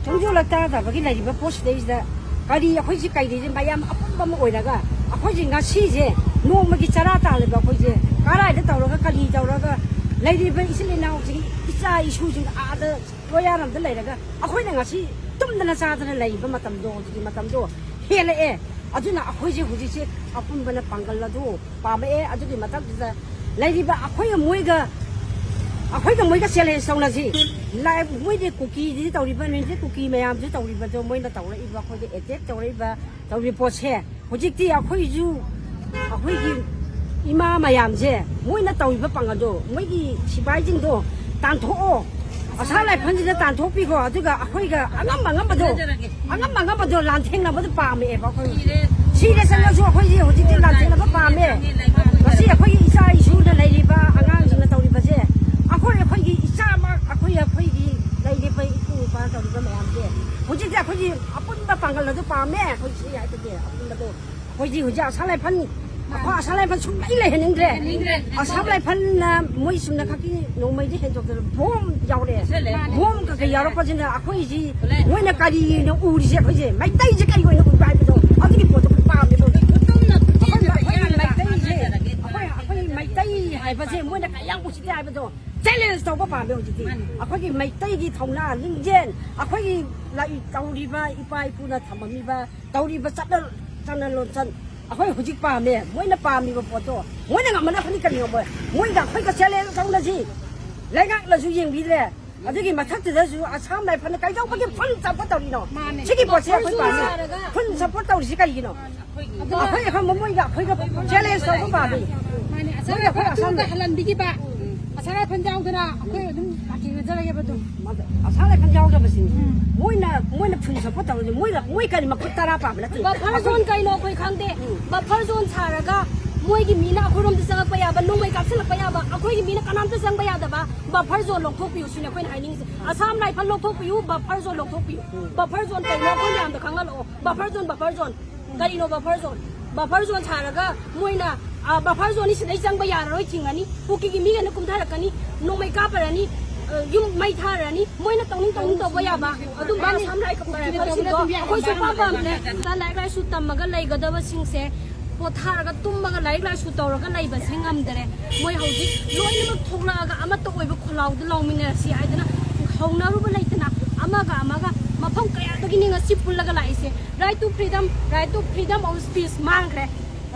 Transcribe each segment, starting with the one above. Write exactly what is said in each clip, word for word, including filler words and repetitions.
ꯇꯨꯡꯖꯣꯜꯂꯛ ꯇꯥꯗꯕꯒꯤ ꯂꯩꯔꯤꯕ ꯄꯣꯠꯁꯤꯗꯩꯁꯤꯗ ꯀꯔꯤ ꯑꯩꯈꯣꯏꯁꯤ ꯀꯩꯗꯩꯁꯤ ꯃꯌꯥꯝ ꯑꯄꯨꯟꯕ ꯑꯃ ꯑꯣꯏꯔꯒ ꯑꯩꯈꯣꯏꯁꯤ ꯉꯁꯤꯁꯦ ꯅꯣꯡꯃꯒꯤ ꯆꯔꯥ ꯇꯥꯜꯂꯤꯕ ꯑꯩꯈꯣꯏꯁꯦ ꯀꯔꯥꯏꯗ ꯇꯧꯔꯒ ꯀꯔꯤ ꯇꯧꯔꯒ ꯂꯩꯔꯤꯕ ꯏꯆꯤꯜ ꯏꯅꯥꯎꯁꯤꯡ ꯏꯆꯥ ꯏꯁꯨꯁꯤꯡ ꯑꯥꯗ ꯂꯣꯌꯥꯔꯝꯗ ꯂꯩꯔꯒ ꯑꯩꯈꯣꯏꯅ ꯉꯁꯤ ꯇꯨꯝꯗꯅ ꯆꯥꯗꯅ ꯂꯩꯔꯤꯕ ꯃꯇꯝꯗꯣ ꯍꯧꯖꯤꯛꯀꯤ ꯃꯇꯝꯗꯣ ꯍꯦꯜꯂꯛꯑꯦ꯫ ꯑꯗꯨꯅ ꯑꯩꯈꯣꯏꯁꯦ ꯍꯧꯖꯤꯛꯁꯦ ꯑꯄꯨꯟꯕꯅ ꯄꯥꯡꯒꯜ ꯑꯗꯨ ꯄꯥꯝꯃꯛꯑꯦ꯫ ꯑꯗꯨꯒꯤ ꯃꯊꯛꯇꯨꯗ ꯂꯩꯔꯤꯕ ꯑꯩꯈꯣꯏꯒ ꯃꯣꯏꯒ ꯑꯩꯈꯣꯏꯒ ꯃꯣꯏꯒ ꯆꯦꯂꯦꯟꯖ ꯇꯧꯅꯁꯤ꯫ ꯂꯥꯏ-, ꯃꯣꯏꯗꯤ ꯀꯨꯀꯤꯗꯤ ꯇꯧꯔꯤꯕ ꯅꯤꯡꯖꯦ ꯀꯨꯀꯤ ꯃꯌꯥꯝꯁꯨ ꯇꯧꯔꯤꯕꯗꯣ ꯃꯣꯏꯅ ꯇꯧꯔꯛꯏꯕ ꯑꯩꯈꯣꯏꯗ ꯑꯦꯇꯦꯛ ꯇꯧꯔꯛꯏꯕ ꯇꯧꯔꯤꯕ ꯄꯣꯠꯁꯦ ꯍꯧꯖꯤꯛꯇꯤ ꯑꯩꯈꯣꯏꯁꯨ ꯑꯩꯈꯣꯏꯒꯤ ꯏꯃꯥ ꯃꯌꯥꯝꯁꯦ ꯃꯣꯏꯅ ꯇꯧꯔꯤꯕ ꯄꯥꯡꯒꯜꯗꯣ ꯃꯣꯏꯒꯤ ꯁꯤꯐꯥꯏꯁꯤꯡꯗꯣ ꯇꯥꯟꯊꯣꯛꯑꯣ꯫ ꯑꯁꯥꯝ ꯂꯥꯏꯐꯝꯁꯤꯗ ꯇꯥꯟꯊꯣꯛꯄꯤꯈꯣ꯫ ꯑꯗꯨꯒ ꯑꯩꯈꯣꯏꯒ ꯑꯉꯝꯕ ꯑꯉꯝꯕꯗꯣ ꯑꯉꯝꯕ ꯑꯉꯝꯕꯗꯣ ꯂꯥꯟꯊꯦꯡꯅꯕꯗꯣ ꯄꯥꯝꯃꯛꯑꯦꯕ ꯑꯩꯈꯣꯏ꯫ ꯁꯤꯗ ꯆꯠꯂꯁꯨ ꯑꯩꯈꯣꯏꯁꯦ ꯍꯧꯖꯤꯛꯇꯤ ꯂꯥꯟꯊꯦꯡꯅꯕ ꯄꯥꯝꯃꯦ꯫ ꯉꯁꯤ ꯑꯩꯈꯣꯏꯒꯤ ꯏꯆꯥ ꯏꯁꯨꯅ ꯂꯩꯔꯤꯕ ꯑꯉꯥꯡꯁꯤꯡꯅ ꯇꯧꯔꯤꯕꯁꯦ ꯑꯩꯈꯣꯏ ꯑꯩꯈꯣꯏꯒꯤ ꯏꯆꯥꯃꯛ ꯑꯩꯈꯣꯏ ꯑꯩꯈꯣꯏꯒꯤ ꯂꯩꯔꯤꯕ ꯏꯄꯨ ꯏꯄꯥ ꯇꯧꯔꯤꯕ ꯃꯌꯥꯝꯁꯦ ꯍꯧꯖꯤꯛꯇꯤ ꯑꯩꯈꯣꯏꯒꯤ ꯑꯄꯨꯟꯕ ꯄꯥꯡꯒꯜ ꯑꯗꯨ ꯄꯥꯝꯃꯦ꯫ ꯑꯩꯈꯣꯏ ꯁꯤ ꯍꯥꯏꯕꯗꯤ ꯑꯄꯨꯟꯕꯗꯣ ꯑꯩꯈꯣꯏꯗꯤ ꯍꯧꯖꯤꯛ ꯑꯁꯥꯝ ꯂꯥꯏꯐꯝ ꯑꯩꯈꯣꯏ ꯑꯁꯥꯝ ꯂꯥꯏꯐꯝ ꯁꯨꯡꯂꯩ ꯂꯩꯍꯟꯅꯤꯡꯗ꯭ꯔꯦ꯫ ꯑꯁꯥꯝ ꯂꯥꯏꯐꯝꯅ ꯃꯣꯏ ꯁꯨꯝꯅ ꯈꯛꯀꯤ ꯅꯣꯡꯃꯩꯗꯤ ꯍꯦꯟꯗꯣꯛꯇꯅ ꯕꯣꯝ ꯌꯥꯎꯔꯦ꯫ ꯕꯣꯝ ꯀꯩꯀꯩ ꯌꯥꯎꯔꯛꯄꯁꯤꯅ ꯑꯩꯈꯣꯏꯁꯤ ꯃꯣꯏꯅ ꯀꯔꯤꯅ ꯎꯔꯤꯁꯦ ꯑꯩꯈꯣꯏꯁꯦ ꯃꯩꯇꯩꯁꯦ ꯀꯔꯤ ꯑꯣꯏꯅ ꯎꯕ ꯍꯥꯏꯕꯗꯣ ꯑꯗꯨꯒꯤ ꯄꯣꯠꯇꯣ ꯑꯩꯈꯣꯏ ꯄꯥꯝꯃꯦꯕ ꯍꯧꯖꯤꯛ꯫ ꯑꯩꯈꯣꯏ ꯑꯩꯈꯣꯏ ꯃꯩꯇꯩꯁꯦ ꯑꯩꯈꯣꯏ ꯑꯩꯈꯣꯏ ꯃꯩꯇꯩ ꯍꯥꯏꯕꯁꯦ ꯃꯣꯏꯅ ꯀꯌꯥꯝ ꯎꯁꯤꯠꯇꯦ ꯍꯥꯏꯕꯗꯣ ꯆꯦꯂꯦꯟꯖ ꯇꯧꯕ ꯄꯥꯝꯃꯦ ꯍꯧꯖꯤꯛꯇꯤ꯫ ꯑꯩꯈꯣꯏꯒꯤ ꯃꯩꯇꯩꯒꯤ ꯊꯧꯅꯥ ꯂꯤꯡꯖꯦꯜ ꯑꯩꯈꯣꯏꯒꯤ ꯂꯥꯏ-, ꯇꯧꯔꯤꯕ ꯏꯄꯥ ꯏꯄꯨꯅ ꯊꯝꯃꯝꯃꯤꯕ ꯇꯧꯔꯤꯕ ꯆꯠꯅ ꯆꯠꯅ ꯂꯣꯟꯆꯠ ꯑꯩꯈꯣꯏ ꯍꯧꯖꯤꯛ ꯄꯥꯝꯃꯦ꯫ ꯃꯣꯏꯅ ꯄꯥꯝꯃꯤꯕ ꯄꯣꯠꯇꯣ ꯃꯣꯏꯅ ꯉꯝꯃꯅ ꯑꯩꯈꯣꯏꯅ ꯀꯔꯤ ꯉꯝꯃꯣꯏ? ꯃꯣꯏꯒ ꯑꯩꯈꯣꯏꯒ ꯆꯦꯂꯦꯟꯖ ꯇꯧꯅꯁꯤ꯫ ꯂꯩꯉꯥꯛꯅꯁꯨ ꯌꯦꯡꯕꯤꯗ꯭ꯔꯦ꯫ ꯑꯗꯨꯒꯤ ꯃꯊꯛꯇꯨꯗꯁꯨ ꯑꯁꯥꯝ ꯂꯥꯏꯐꯝꯅ ꯀꯩꯗꯧꯕꯒꯤ ꯐꯨꯜ ꯁꯞꯄꯣꯔꯠ ꯇꯧꯔꯤꯅꯣ? ꯃꯥꯅꯦ꯫ ꯁꯤꯒꯤ ꯄꯣꯠꯁꯦ ꯑꯩꯈꯣꯏ ꯄꯥꯝꯃꯤ꯫ ꯁꯥꯔꯒ ꯐꯨꯜ ꯁꯞꯄꯣꯔꯠ ꯇꯧꯔꯤꯁꯤ ꯀꯩꯒꯤꯅꯣ? ꯑꯗꯨꯅ ꯑꯩꯈꯣꯏ ꯑꯩꯈꯣꯏ ꯃꯣꯏꯒ ꯑꯩꯈꯣꯏꯒ ꯆꯦꯂꯦꯟꯖ ꯇꯧꯕ ꯄꯥꯝꯃꯤ꯫ ꯃꯥꯅꯦ, ꯑꯁꯥꯝ ꯃꯣꯏꯒ ꯑꯩꯈꯣꯏ ꯂꯥꯏꯐꯝ ꯑꯁꯥꯝ ꯑꯗꯨꯒ ꯍꯜꯍꯟꯕꯤꯈꯤꯕ꯫ ꯑꯁꯥꯝ ꯂꯥꯏꯐꯝ ꯌꯥꯎꯗꯅ ꯑꯩꯈꯣꯏ ꯑꯗꯨꯝ ꯂꯥꯟꯊꯦꯡꯅꯖꯔꯒꯦꯕ ꯑꯗꯨꯝ꯫ ꯑꯁꯥꯝ ꯂꯥꯏꯐꯝ ꯌꯥꯎꯗꯕꯁꯤꯅꯤ꯫ ꯃꯣꯏꯅ ꯃꯣꯏꯅ ꯐꯨꯜ ꯁꯞꯄꯣꯔꯠ ꯇꯧꯔꯤꯁꯤ ꯃꯣꯏꯅ ꯃꯣꯏ ꯀꯔꯤ ꯃꯈꯨꯠ ꯇꯔꯥ ꯄꯥꯝꯕ ꯅꯠꯇꯦ꯫ ꯕꯐꯔ ꯖꯣꯟ ꯀꯩꯅꯣ ꯑꯩꯈꯣꯏ ꯈꯪꯗꯦ꯫ ꯕꯐꯔ ꯖꯣꯟ ꯁꯥꯔꯒ ꯃꯣꯏꯒꯤ ꯃꯤꯅ ꯑꯩꯈꯣꯏꯔꯣꯝꯗ ꯆꯪꯉꯛꯄ ꯌꯥꯕ, ꯅꯣꯡꯃꯩ ꯀꯥꯞꯁꯤꯜꯂꯛꯄ ꯌꯥꯕ, ꯑꯩꯈꯣꯏꯒꯤ ꯃꯤꯅ ꯀꯅꯥꯝꯇ ꯆꯪꯕ ꯌꯥꯗꯕ ꯕꯐꯔ ꯖꯣꯟ ꯂꯧꯊꯣꯛꯄꯤꯌꯨ ꯁꯤꯅꯤ ꯑꯩꯈꯣꯏꯅ ꯍꯥꯏꯅꯤꯡꯉꯤꯁꯦ꯫ ꯑꯁꯥꯝ ꯂꯥꯏꯐꯝ ꯂꯧꯊꯣꯛꯄꯤꯌꯨ, ꯕꯐꯔ ꯖꯣꯟ ꯂꯧꯊꯣꯛꯄꯤꯌꯨ꯫ ꯕꯐꯔ ꯖꯣꯟ ꯀꯩꯅꯣ ꯑꯩꯈꯣꯏ ꯃꯌꯥꯝꯗ ꯈꯪꯍꯜꯂꯛꯑꯣ꯫ Buffer zone, buffer zone. ꯀꯔꯤꯅꯣ ꯕꯐꯔ ꯖꯣꯟ? ꯕꯐꯔ ꯖꯣꯟ ꯁꯥꯔꯒ ꯃꯣꯏꯅ, ꯑ, ꯕꯐꯔ ꯖꯣꯟꯅꯤ, ꯁꯤꯗꯩ ꯆꯪꯕ ꯌꯥꯔꯔꯣꯏ, ꯊꯤꯡꯉꯅꯤ, ꯀꯨꯀꯤꯒꯤ ꯃꯤꯒꯩꯅ ꯀꯨꯝꯊꯔꯛꯀꯅꯤ, ꯅꯣꯡꯃꯩ ꯀꯥꯞꯄꯔꯅꯤ, ꯑ, ꯌꯨꯝ ꯃꯩ ꯊꯥꯔꯅꯤ, ꯃꯣꯏꯅ ꯇꯧꯅꯤꯡ ꯇꯧꯅꯤꯡ ꯇꯧꯕ ꯌꯥꯕ꯫ ꯑꯗꯨꯝꯕ ꯑꯁꯥꯝ ꯔꯥꯏꯐꯜꯁꯤꯡꯗꯣ ꯑꯩꯈꯣꯏ ꯁꯨꯡꯄꯥꯝ ꯄꯥꯝꯗ꯭ꯔꯦ꯫ ꯑꯗꯨꯗ ꯂꯥꯏꯔꯤꯛ ꯂꯥꯏꯁꯨ ꯇꯝꯃꯒ ꯂꯩꯒꯗꯕꯁꯤꯡꯁꯦ ꯄꯣꯊꯥꯔꯒ ꯇꯨꯝꯃꯒ ꯂꯥꯏꯔꯤꯛ ꯂꯥꯏꯁꯨ ꯇꯧꯔꯒ ꯂꯩꯕꯁꯤ ꯉꯝꯗ꯭ꯔꯦ꯫ ꯃꯣꯏ ꯍꯧꯖꯤꯛ ꯂꯣꯏꯅꯃꯛ ꯊꯣꯛꯂꯛꯑꯒ ꯑꯃꯠꯇ ꯑꯣꯏꯕ ꯈꯣꯜꯂꯥꯎꯗ ꯂꯥꯎꯃꯤꯟꯅꯔꯁꯤ ꯍꯥꯏꯗꯅ ꯍꯧꯅꯔꯨꯕ ꯂꯩꯇꯅ ꯑꯃꯒ ꯑꯃꯒ ꯃꯐꯝ ꯀꯌꯥꯗꯒꯤꯅꯤ ꯉꯁꯤ ꯄꯨꯜꯂꯒ ꯂꯥꯛꯏꯁꯦ꯫ Right to freedom, right to freedom of speech ꯃꯥꯡꯈ꯭ꯔꯦ꯫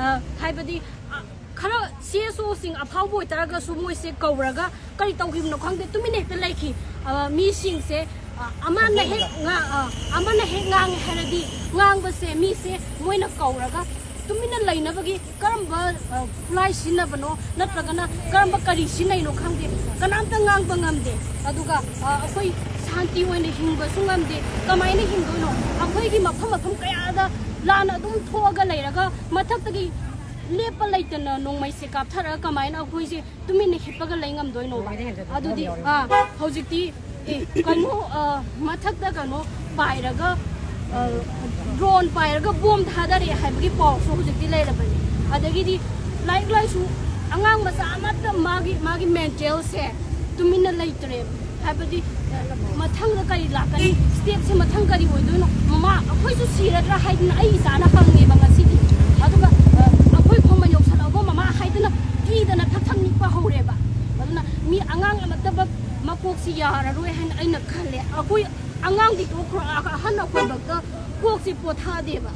ꯑ, ꯍꯥꯏꯕꯗꯤ, ꯑ, ꯈꯔ ꯁꯤ ꯑꯦꯁ ꯑꯣꯁꯤꯡ ꯑꯐꯥꯎꯕ ꯑꯣꯏꯇꯥꯔꯒꯁꯨ ꯃꯣꯏꯁꯦ ꯀꯧꯔꯒ ꯀꯔꯤ ꯇꯧꯈꯤꯕꯅꯣ ꯈꯪꯗꯦ, ꯇꯨꯃꯤꯟꯅ ꯍꯦꯛꯇ ꯂꯩꯈꯤ꯫ ꯑ, ꯃꯤꯁꯤꯡꯁꯦ, ꯑ, ꯑꯃꯅ ꯍꯦꯛ ꯉꯥ-, ꯑ, ꯑꯃꯅ ꯍꯦꯛ ꯉꯥꯡꯉꯦ ꯍꯥꯏꯔꯗꯤ ꯉꯥꯡꯕꯁꯦ ꯃꯤꯁꯦ ꯃꯣꯏꯅ ꯀꯧꯔꯒ ꯇꯨꯃꯤꯟꯅ ꯂꯩꯅꯕꯒꯤ ꯀꯔꯝꯕ, ꯑ, ꯈꯨꯠꯂꯥꯏ ꯁꯤꯖꯤꯟꯅꯕꯅꯣ ꯅꯠꯇ꯭ꯔꯒꯅ ꯀꯔꯝꯕ ꯀꯔꯤ ꯁꯤꯖꯤꯟꯅꯩꯅꯣ ꯈꯪꯗꯦ, ꯀꯅꯥꯝꯇ ꯉꯥꯡꯕ ꯉꯝꯗꯦ꯫ ꯑꯗꯨꯒ, ꯑ, ꯑꯩꯈꯣꯏ ꯁꯥꯟꯇꯤ ꯑꯣꯏꯅ ꯍꯤꯡꯕꯁꯨ ꯉꯝꯗꯦ꯫ ꯀꯃꯥꯏꯅ ꯍꯤꯡꯗꯣꯏꯅꯣ? ꯑꯩꯈꯣꯏꯒꯤ ꯃꯐꯝ ꯃꯐꯝ ꯀꯌꯥꯗ ꯂꯥꯟ ꯑꯗꯨꯝ ꯊꯣꯛꯑꯒ ꯂꯩꯔꯒ ꯃꯊꯛꯇꯒꯤ ꯂꯦꯞꯄ ꯂꯩꯇꯅ ꯅꯣꯡꯃꯩꯁꯦ ꯀꯥꯞꯊꯔꯒ ꯀꯃꯥꯏꯅ ꯑꯩꯈꯣꯏꯁꯦ ꯇꯨꯃꯤꯟꯅ ꯍꯤꯞꯄꯒ ꯂꯩ ꯉꯝꯗꯣꯏꯅꯣꯕ? ꯑꯗꯨꯗꯤ, ꯑꯥ, ꯍꯧꯖꯤꯛꯇꯤ, ꯑꯦ, ꯀꯩꯅꯣ, ꯑ, ꯃꯊꯛꯇ ꯀꯩꯅꯣ ꯄꯥꯏꯔꯒ, ꯑ, ꯗ꯭ꯔꯣꯟ ꯄꯥꯏꯔꯒ ꯕꯣꯝ ꯊꯥꯗꯔꯛꯑꯦ ꯍꯥꯏꯕꯒꯤ ꯄꯥꯎꯁꯨ ꯍꯧꯖꯤꯛꯇꯤ ꯂꯩꯔꯕꯅꯤ꯫ ꯑꯗꯒꯤꯗꯤ ꯂꯥꯏꯔꯤꯛ ꯂꯥꯏꯁꯨ ꯑꯉꯥꯡ ꯃꯆꯥ ꯑꯃꯠꯇ ꯃꯥꯒꯤ, ꯃꯥꯒꯤ ꯃꯦꯟꯇꯦꯜꯁꯦ ꯇꯨꯃꯤꯟꯅ ꯂꯩꯇ꯭ꯔꯦꯕ꯫ ꯍꯥꯏꯕꯗꯤ, ꯑ, ꯃꯊꯪꯗ ꯀꯔꯤ ꯂꯥꯛꯀꯅꯤ, ꯁ꯭ꯇꯦꯞꯁꯦ ꯃꯊꯪ ꯀꯔꯤ ꯑꯣꯏꯗꯣꯏꯅꯣ? ꯃꯃꯥ, ꯑꯩꯈꯣꯏꯁꯨ ꯁꯤꯔꯗ꯭ꯔꯥ ꯍꯥꯏꯗꯅ ꯑꯩ ꯏꯆꯥꯅ ꯍꯪꯉꯦꯕ ꯉꯁꯤꯗꯤ꯫ ꯑꯗꯨꯒ, ꯑ, ꯑꯩꯈꯣꯏ ꯈꯣꯡꯃꯟ ꯌꯧꯁꯜꯂꯛꯑꯕꯣ ꯃꯃꯥ ꯍꯥꯏꯗꯅ ꯀꯤꯗꯅ ꯊꯛ ꯊꯛ ꯅꯤꯛꯄ ꯍꯧꯔꯦꯕ꯫ ꯑꯗꯨꯅ ꯃꯤ ꯑꯉꯥꯡ ꯑꯃꯠꯇꯕ ꯃꯀꯣꯛꯁꯤ ꯌꯥꯔꯔꯣꯏ ꯍꯥꯏꯅ ꯑꯩꯅ ꯈꯜꯂꯦ꯫ ꯑꯩꯈꯣꯏ ꯑꯉꯥꯡꯗꯤ ꯇꯣꯛꯈ꯭ꯔꯣ, ꯑꯍꯟ ꯑꯩꯈꯣꯏꯕꯛꯇ ꯀꯣꯛꯁꯤ ꯄꯣꯊꯥꯗꯦꯕ꯫